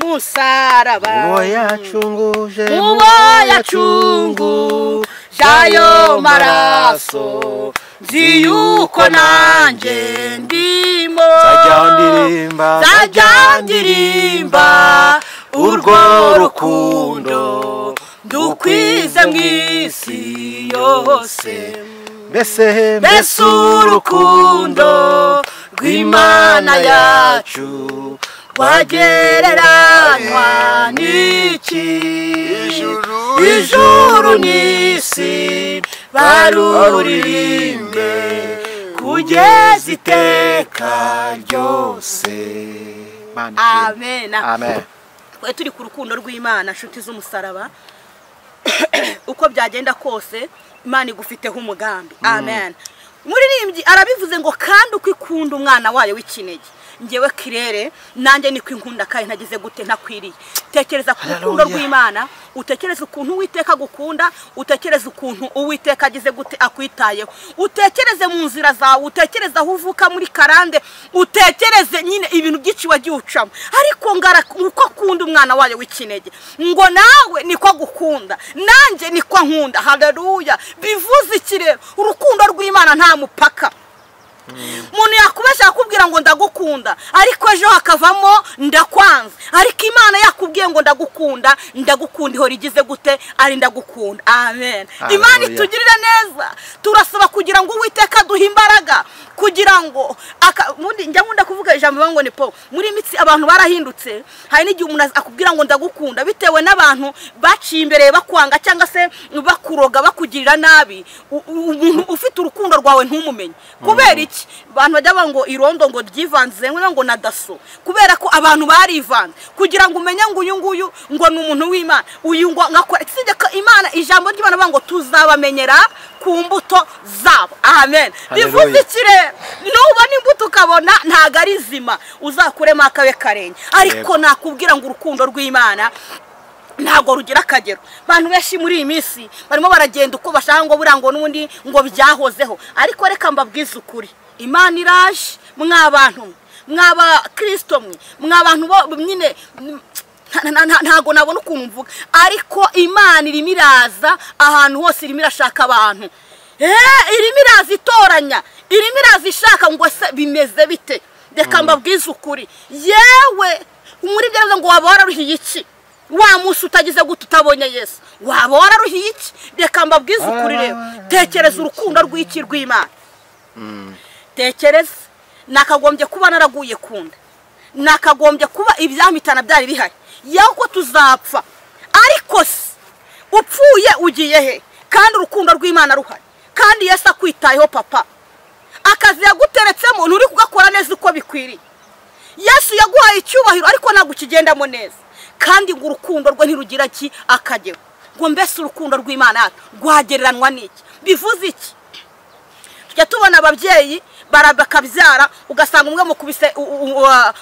musaraba. Uwo yacunguje ayo maraso, nzi yuko nanjye ndimo, nzajya ndirimba urwo rukundo ndukwize mu isi yose. Mbese urukundo rw'Imana yacu rwagereranywa n'iki? Ijuru n'isi baruririmbe kugeza iteka ryose. Amen. Amen. Twe turi ku rukundo rw'Imana, nshuti z'umusaraba. Uko byagenda kose Imana igufiteho umugambi. Amen. Muririmbyi arabivuze ngo kandi uko ikunda umwana wayo w'ikinege, ngewe kirere nanjye niko inkunda kandi ntagize gute ntakwiriye. Tekereza ku rukundo rw'Imana, utekereze ukuntu Uwiteka agukunda, utekereze ukuntu Uwiteka agize gute akwitayeho, utekereze mu nzira zawe, utekereze aho uvuka muri karande, utekereze nyine ibintu byinshi wagiye ucamo, ariko ngara uko akunda umwana wayo w'ikinege, ngo nawe niko agukunda, nanjye niko nkunda. Haleluya. Bivuze iki rero? Urukundo rw'Imana nta mupaka. Umuntu yakubesha akubwira ngo ndagukunda, ariko ejo hakavamo ndakwanza. Ariko Imana yakubwiye ngo ndagukunda, ndagukunda ihora igize gute ari ndagukunda. Amen. Imana itugirira neza. Turasaba kugira ngo Uwiteka aduhe imbaraga, kugira ngo njya nkunda kuvuga ijambo ngo ni po muri mitsi abantu barahindutse. Hari n'igihe umuntu akubwira ngo ndagukunda bitewe n'abantu baciye imbere bakwanga cyangwa se bakuroga bakugirira nabi, umuntu ufite urukundo rwawe ntumumenye. Kubera iki? Abantu bajya ngo irondo ngo ryivanze ngo na daso, kubera ko abantu barivanze kugira ngo umenye ngo uyu nguyu ngo ni umuntu w'Imana, uyu ngo ngakora sije ko Imana, ijambo ry'Imana ngo tuzabamenyera ku mbuto zabo. Amen. Bivuze iki rero? Nubona imbuto ukabona ntago ari zima, uzakuremo akabe karenge. Ariko nakubwira ngo urukundo rw'Imana ntago rugira akagero. Abantu benshi muri iyi minsi barimo baragenda uko bashaka ngo burango n'ubundi ngo byahozeho, ariko reka mbabwize ukuri, Imana iraje mwabantu, mwaba Kristo mwe, mwabantu bo nyine ntago nabona ukuntu mvuga, ariko Imana irimo iraza ahantu hose, irimo irashaka abantu. Irimo iraza itoranya, irimo iraza ishaka ngo se bimeze bite. Reka mbabwize ukuri, yewe muri byo ngo waba wararuhiye iki wa munsi utagize gute utabonye Yesu, waba wararuhiye iki? Reka mbabwize ukuri rero, tekereza urukundo rw'iki rw'Imana. Tekereza, nakagombye kuba naraguye kunda, nakagombye kuba ibyamitana byari bihari, yuko tuzapfa, ariko se upfuye ugiye he kandi urukundo rw'Imana ruhari, kandi Yesu akwitayeho papa, akazi yaguteretsemo nturi kugakora neza uko bikwiriye. Yesu yaguhaye icyubahiro ariko ntabwo ukigendamo neza, kandi ngo urukundo rwe ntirugira ki akagero. Ngo mbese urukundo rw'Imana rwagereranwa n'iki? Bivuze iki? Tujya tubona ababyeyi barabakabyara, ugasanga umwe mukubise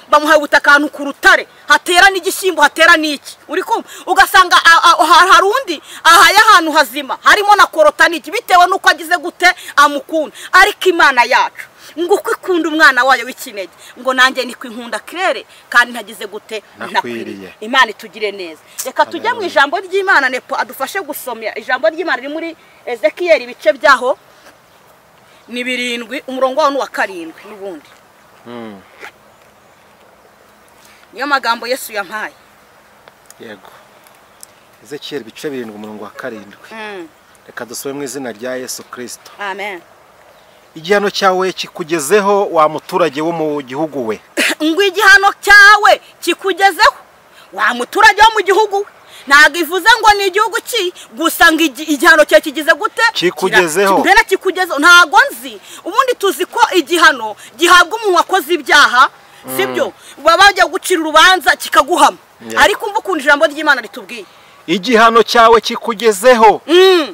bamuhaye ubutaka ahantu ku rutare hatera n'igishyimbo hatera n'iki, uri kumva, ugasanga hari undi ahaye ahantu hazima harimo na korota n'iki, bitewe n'uko agize gute amukunda. Ariko Imana yacu ngo uko ikunda umwana wayo w'ikinege, ngo nanjye niko inkunda kirere kandi ntagize gute ntakwiriye. Imana itugire neza. Reka tujye mu ijambo ry'Imana, Nepo adufashe gusoma ijambo ry'Imana riri muri Ezekiyeli ibice byaho ni 7 umurongo wawo wa 7 n'ubundi. Niyo magambo Yesu yampaye. Yego. Ezekiyeli ibice 7 umurongo wa 7. Reka dusome mu izina rya Yesu Kristo. Amen. Igihano cyawe kikugezeho wa muturage wo mu gihugu we. Ngo igihano cyawe kikugezeho wa muturage wo mu gihugu we. Ntago ivuze ngo ni igihugu ki gusa, ngo igihano cyawe kigize gute kikugezeho, mbere kikugezeho. Ntago nzi, ubundi tuzi ko igihano gihabwa umuntu wakoze ibyaha, sibyo? Baba bajya gucira urubanza kikaguhama. Ariko umva ukuntu ijambo ry'Imana ritubwiye, igihano cyawe kikugezeho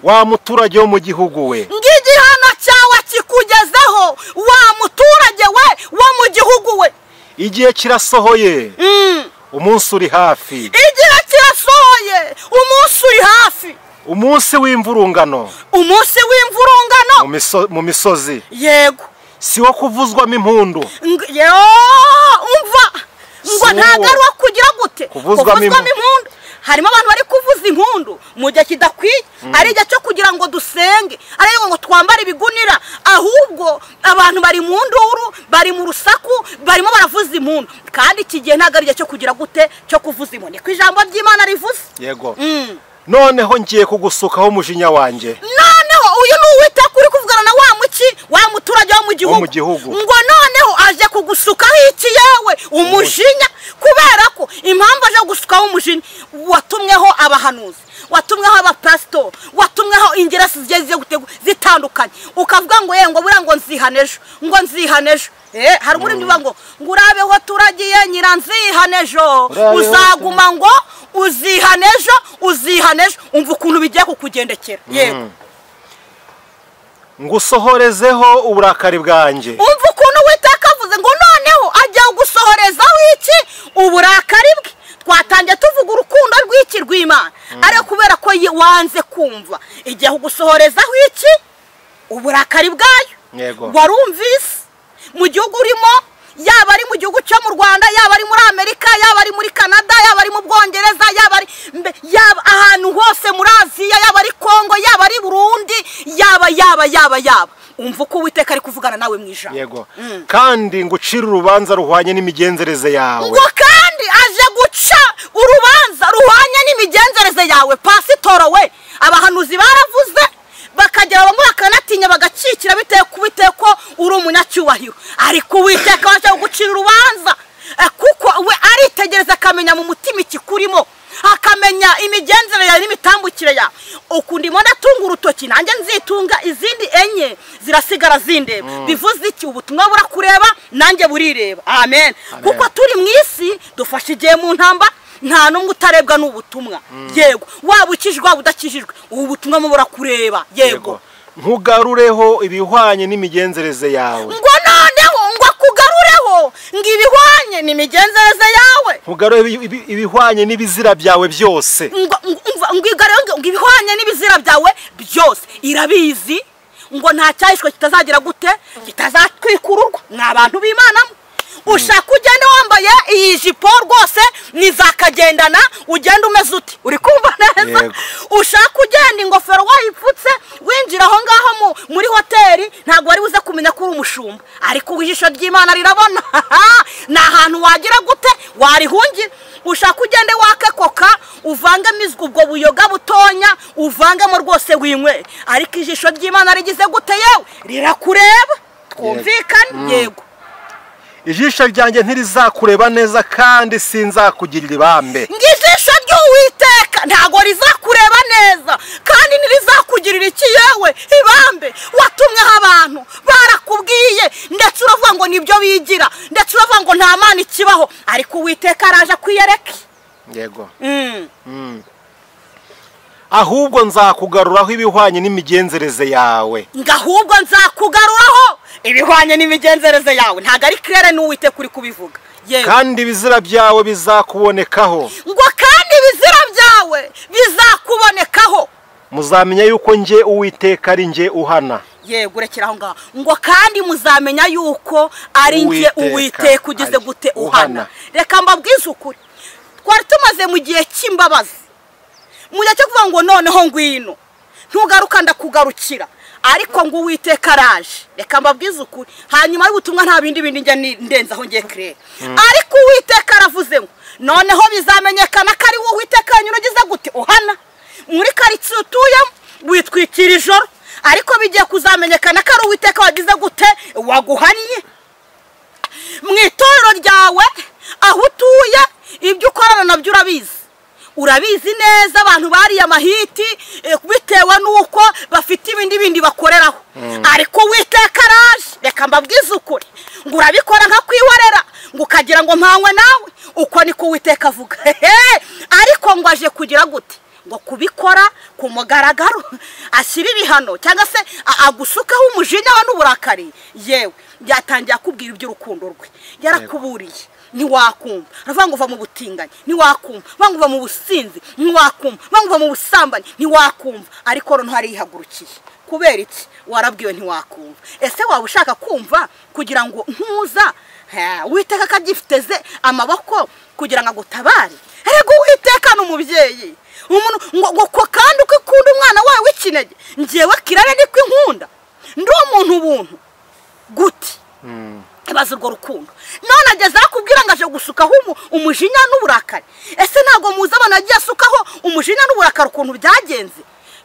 wa muturage wo mu gihugu we. Ngo Bikugezeho wa muturage we wo mu gihugu we. Igihe kirasohoye, umunsi uri hafi. Igihe kirasohoye, umunsi uri hafi. Umunsi w'imvurungano, umunsi w'imvurungano mu misozi. Yego. Si wo kuvuzwamo impundu. Umva ngo ntabwo ari uwo kugira gute, kuvuzwamo impundu. Harimo abantu bari kuvuza impundu mu gihe kidakwiye, ari igihe cyo kugira ngo dusenge, ari ngo twambare ibigunira, ahubwo abantu bari mu nduru, bari mu rusaku, barimo baravuza impundu. Kandi iki gihe ntabwo ari igihe cyo kugira gute, cyo kuvuza impundu. Niko ijambo ry'Imana rivuze. Yego. Noneho ngiye kugusukaho umujinya wanjye. Noneho uyu ni Uwiteka uri kuvugana na wa muki, wa muturage wo mu gihugu, ngo noneho aje kugusukaho iki yewe umujinya. Kubera ko impamvu aje gusukaho umujinya, watumweho abahanuzi, watumweho abapasitori, watumweho ingerasi zigiye zitandukanye, ukavuga ngo ngo buriya ngo nzihane ejo, ngo nzihane ejo. Hari umurimi uvuga ngo urabeho turagiye nyiranzihane ejo, uzaguma ngo uzihane ejo, uzihane ejo. Umva ukuntu bigiye kukugendekera. Yego. Ngusohorezeho uburakari bwanjye. Umva ukuntu Uwiteka avuze ngo noneho ajya gusohorezaho iki? Uburakari bwe. Twatangiye tuvuga urukundo rw'iki rw'Imana, ariko kubera ko wanze kumva, igiye kugusohorezaho iki? Uburakari bwayo. Yego. Warumvise mu gihugu urimo, yaba ari mu gihugu cyo mu Rwanda, yaba ari muri Amerika, yaba ari muri Canada, yaba ari mu Bwongereza, yaba ari ahantu hose muri Aziya, yaba ari Kongo, yaba ari Burundi, yaba yaba yaba yaba. Umva uko Uwiteka ari kuvugana nawe mu ijambo. Yego. Kandi ngucira urubanza ruhwanye n'imigenzereze yawe. Ngo kandi aje guca urubanza ruhwanye n'imigenzereze yawe. Pasitoro we, abahanuzi baravuze bakagera bamwe bakanatinya bagacikira bitewe ko uri umunyacyubahiro, ariko Uwiteka waje gucira urubanza, kuko we aritegereza akamenya mu mutima ikikurimo, akamenya imigenzere yawe n'imitambukire yawe. Ukundi ndimo ndatunga urutoki, nanjye nzitunga izindi enye zirasigara zindeba. Bivuze iki? Ubutumwa burakureba nanjye burireba. Amen. Kuko turi mu isi dufashe igihe mu ntamba, nta n'umwe utarebwa n'ubutumwa. Yego. Waba ukijijwe waba udakijijwe, ubu butumwa burakureba. Yego. Nkugarureho ibihwanye n'imigenzereze yawe. Ngo noneho ngo akugarureho ngo ibihwanye n'imigenzereze yawe. Nkugarureho ibihwanye n'ibizira byawe byose. Ngo ngo ibihwanye n'ibizira byawe byose. Irabizi ngo nta cyahishwe kitazagira gute, kitazatwikururwa. Mwa bantu b'Imana, ushaka ugende wambaye iyi jipo rwose nizakagendana, ugenda umeze uti uri kumva neza. Ushaka ugenda ingofero wayipfutse winjira aho ngaho muri hoteli, ntabwo wari buze kumenya ko uri umushumba, ariko ijisho ry'Imana rirabona. Ni ahantu wagira gute warihungira. Ushaka ugende wake koka, uvangemo ubwo buyoga butonya, uvangemo rwose winywe, ariko ijisho ry'Imana rigize gute yewe rirakureba. Twumvikane. Yego. Ijisho ryanjye ntirizakureba neza, kandi sinzakugirira ibambe. Ijisho ry'Uwiteka ntago rizakureba neza, kandi ntirizakugirira iki yewe ibambe. Watumweho abantu barakubwiye, ndetse uravuga ngo nibyo bigira, ndetse uravuga ngo nta Mana ikibaho, ariko Uwiteka araje kwiyereka. Yego. Ahubwo nzakugaruraho ibihwanye n'imigenzereze yawe. Ngahubwo nzakugaruraho ibihwanye n'imigenzereze yawe. Ntago ari claire n'Uwiteka uri kubivuga. Yego. Kandi ibizira byawe bizakubonekaho. Ngo kandi ibizira byawe bizakubonekaho. Muzamenya yuko nje Uwiteka ari nje uhana. Yego, urekera aho ngaho. Ngo kandi muzamenya yuko ari nje Uwiteka ugize gute uhana. Reka mbabwize ukuri, twari tumaze mu gihe cy'imbabazi, mu gihe cyo kuvuga ngo noneho ngwino ntugaruka ndakugarukira, ariko ngo Uwiteka araje. Reka mbabwize ukuri, hanyuma y'ubutumwa nta bindi bindi njya ndenzaho ngiye kirere, ariko Uwiteka aravuze ngo noneho bizamenyekana ko ari wowe Uwiteka wenyine ugize gute uhana. Muri karitsiye utuyemo witwikira ijoro, ariko bigiye kuzamenyekana ko ari Uwiteka wagize gute waguhannye. Mu itorero ryawe aho utuye, ibyo ukorana nabyo urabizi, urabizi neza. Abantu bariye amahiti bitewe nuko bafite ibindi bindi bakoreraho, ariko Uwiteka araje. Reka mbabwize ukuri, ngo urabikora nka kwihorera, ngo ukagira ngo mpanywe nawe, uko niko Uwiteka avuga. Ariko ngo aje kugira gute ngo kubikora ku mugaragaro ashyira ibihano cyangwa se agusukaho umujinya wa n'uburakari, yewe byatangiye akubwira iby'urukundo rwe, yarakuburiye ntiwakumva, aravuga ngo uva mu butinganyi ntiwakumva, avuga ngo uva mu businzi ntiwakumva, avuga ngo uva mu busambanyi ntiwakumva, ariko noneho arihagurukiye. Kubera iki? Warabwiwe ntiwakumva. Ese waba ushaka kumva kugira ngo ntuza Uwiteka akabyifiteze amaboko kugira ngo agutabare? Erega Uwiteka ni umubyeyi, umuntu ngo kandi uko ukunda umwana wawe w'ikinege, njyewe kirare niko inkunda, ndi umuntu ubuntu gute? Ibaze urwo rukundo. None ageze akubwira ngo aje gusukaho umujinya n'uburakari. Ese ntabwo muzi abana agiye asukaho umujinya n'uburakari ukuntu byagenze?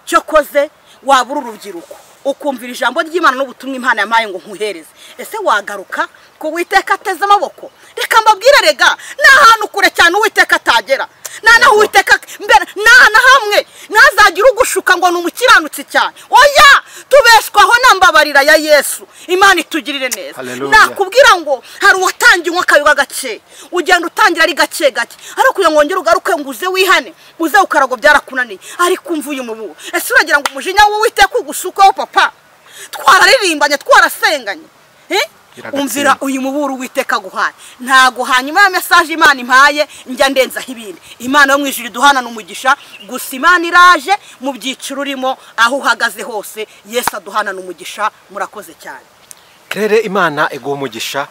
Cyokoze wabura urubyiruko ukumvira ijambo ry'Imana n'ubutumwa Imana yampaye ngo nkuhereze, ese wagaruka ko Uwiteka ateze amaboko? Reka mbabwire, rega ni ahantu kure cyane Uwiteka atagera, nta naho Uwiteka mbere nta na hamwe ntazagira ugushuka ngo ni umukiranutsi cyane. Oya, tubeshwaho n'ambabarira ya Yesu. Imana itugirire neza. Nakubwira ngo hari uwatangiye unywa akayoga gake, ugenda utangira ari gake gake, ariko kugira ngo wongere ugaruke ngo uze wihane, uze ukarago byarakunaniye, ariko umva uyu mubu. Ese uragira ngo umujinya w'Uwiteka ugusukeho papa? Twararirimbanye, twarasenganye, umvira uyu muburo Uwiteka aguhaye. Ntago hanyuma ya message Imana impaye njya ndenzaho ibindi. Imana yo mu ijuru iduhana n'umugisha. Gusa Imana iraje mu byiciro urimo, aho uhagaze hose Yesu aduhana n'umugisha. Murakoze cyane. Claire, Imana iguha umugisha.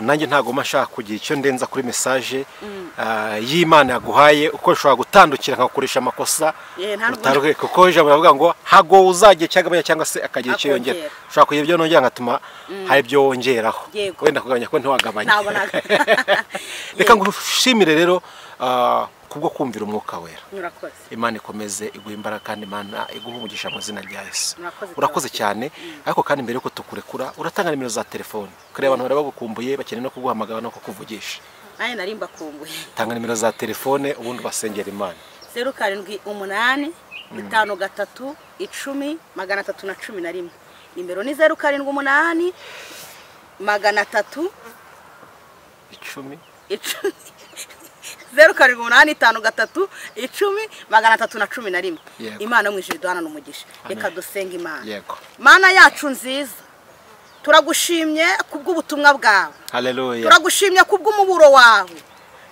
Nanjye ntago mashaka kugira icyo ndenza kuri message y'Imana yaguhaye, uko ushobora gutandukira nkakoresha amakosa utaruke, kuko ijambo ravuga ngo hago uzagiye cyagabanya cyangwa se akagira icyo yongera. Ushobora kugira ibyo nongera ngatuma hari ibyo wongeraho, wenda kugabanya ko ntiwagabanya. Reka ngushimire rero kubwo kumvira umwuka wera. Imana ikomeze iguhe imbaraga kandi Imana iguhe umugisha mu izina rya Yesu. Urakoze cyane. Ariko kandi mbere yuko tukurekura, uratanga nimero za telefone kureba abantu bari bagukumbuye bakeneye no kuguhamagara no kukuvugisha. Naye nari mbakumbuye. Tanga nimero za telefone ubundi basengera Imana. 078 53 10 311. Nimero ni 078 300 10 078 53 10 311. Imana mu ijuru iduhana n'umugisha. Reka dusenge Imana. Yego. Mana yacu nziza, turagushimye kubw'ubutumwa bwawe. Haleluya. Turagushimye kubw'umuburo wawe.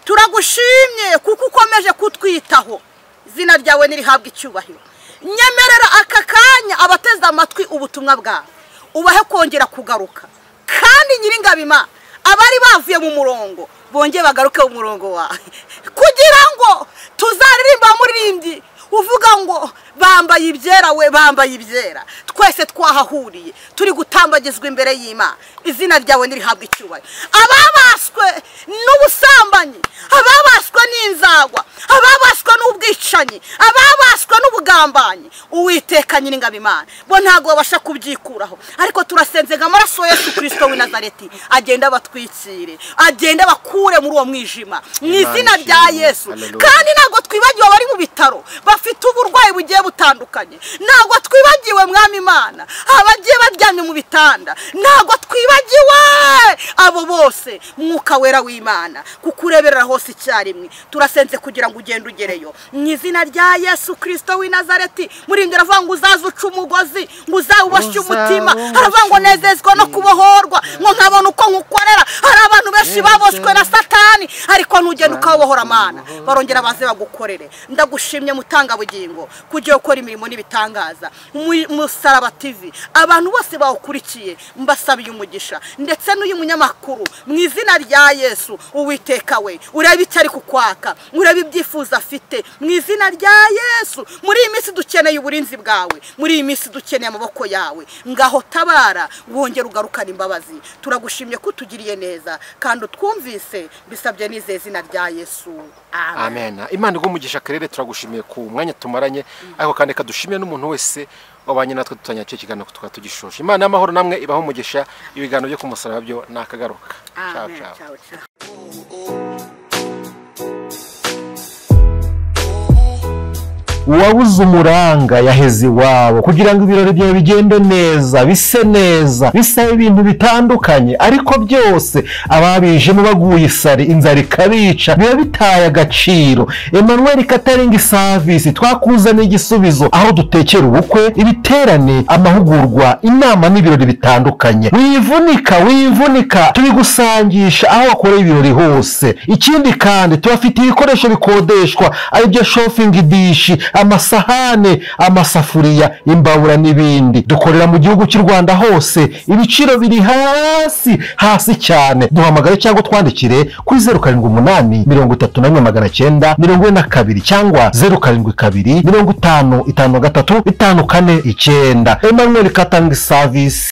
Turagushimye kuko ukomeje kutwitaho. Izina ryawe nirihabwe icyubahiro. Nyemerera aka kanya abateze amatwi ubutumwa bwawe, ubahe kongera kugaruka. Kandi Nyiringabima abari bavuye mu murongo bongeye bagaruke mu murongo wawe, kugira ngo tuzaririmba muririmbyi uvuga ngo bambaye ibyera, we bambaye ibyera, twese twahahuriye turi gutambagizwa imbere y'Imana. Izina ryawe nirihabwe icyubahiro. Ababaswe n'ubusambanyi, ababaswe n'inzagwa, ababaswe n'ubwicanyi, ababaswe n'ubugambanyi, Uwiteka Nyiringabo Imana bo ntago babasha kubyikuraho, ariko turasenze ngo amaraso ya Yesu Kristo w'i Nazareti agenda abatwikire, agenda bakure muri uwo mwijima mu izina rya Yesu. Kandi ntago twibagiwe abari mu bitaro bafite uburwayi bugiye butandukanye, ntago twibagiwe Mwami Imana abagiye baryamye mu bitanda, ntago twibagiwe abo bose. Mwuka wera w'Imana kukureberera hose icyarimwe, turasenze kugira ngo ugende ugereyo mu izina rya Yesu Kristo w'i Nazareti. Murindira avuga ngo uzaze uca umugozi, ngo uzawuboshye umutima, aravuga ngo nezezwa no kubohorwa, ngo nkabona uko nkukorera. Hari abantu benshi baboshywe na Satani, ariko ntugende ukabohora Mana, barongera baze bagukorere. Ndagushimye mutanga bugingo kujya ukora imirimo n'ibitangaza. Musaraba TV abantu bose bawukurikiye mbasabiye umugisha, ndetse n'uyu munyamakuru mu izina rya Yesu. Uwiteka we urebe icyo ari kukwaka, urebe ibyifuzo afite mu izina rya Yesu. Muri iyi minsi dukeneye uburinzi bwawe, muri iyi minsi dukeneye amaboko yawe. Ngaho tabara wongere ugarukane imbabazi. Turagushimye ko utugiriye neza kandi utwumvise, bisabye nizeye izina rya Yesu. Amen. Imana iguhe umugisha Claire, turagushimiye ku mwanya tumaranye, ariko kandi kadushimiye n'umuntu wese wabanye natwe tutanya cyo kiganiro tukaba tugishoje. Imana y'amahoro namwe ibaho umugisha. Ibiganiro byo ku musaraba byo nakagaruka. Ciao ciao. Uwabuze umuranga yaheze iwabo. Kugira ngo ibirori byawe bigende neza, bise neza, bisaba ibintu bitandukanye, ariko byose ababijemo baguye isari, inzara ikabica, biba bitaye agaciro. Emmanuel Catering Service twakuzaniye igisubizo, aho dutekera ubukwe, ibiterane, amahugurwa, inama n'ibirori bitandukanye. Wivunika, wivunika, tubigusangisha aho wakoreye ibirori hose. Ikindi kandi, tubafitiye ibikoresho bikodeshwa, aribyo chafing dish, amasahane, amasafuriya, imbabura n'ibindi. Dukorera mu gihugu cy'u Rwanda hose, ibiciro biri hasi hasi cyane. Duhamagare cyangwa twandikire kuri 07831942 cyangwa 07255354 9. Emmanuel Catering Service.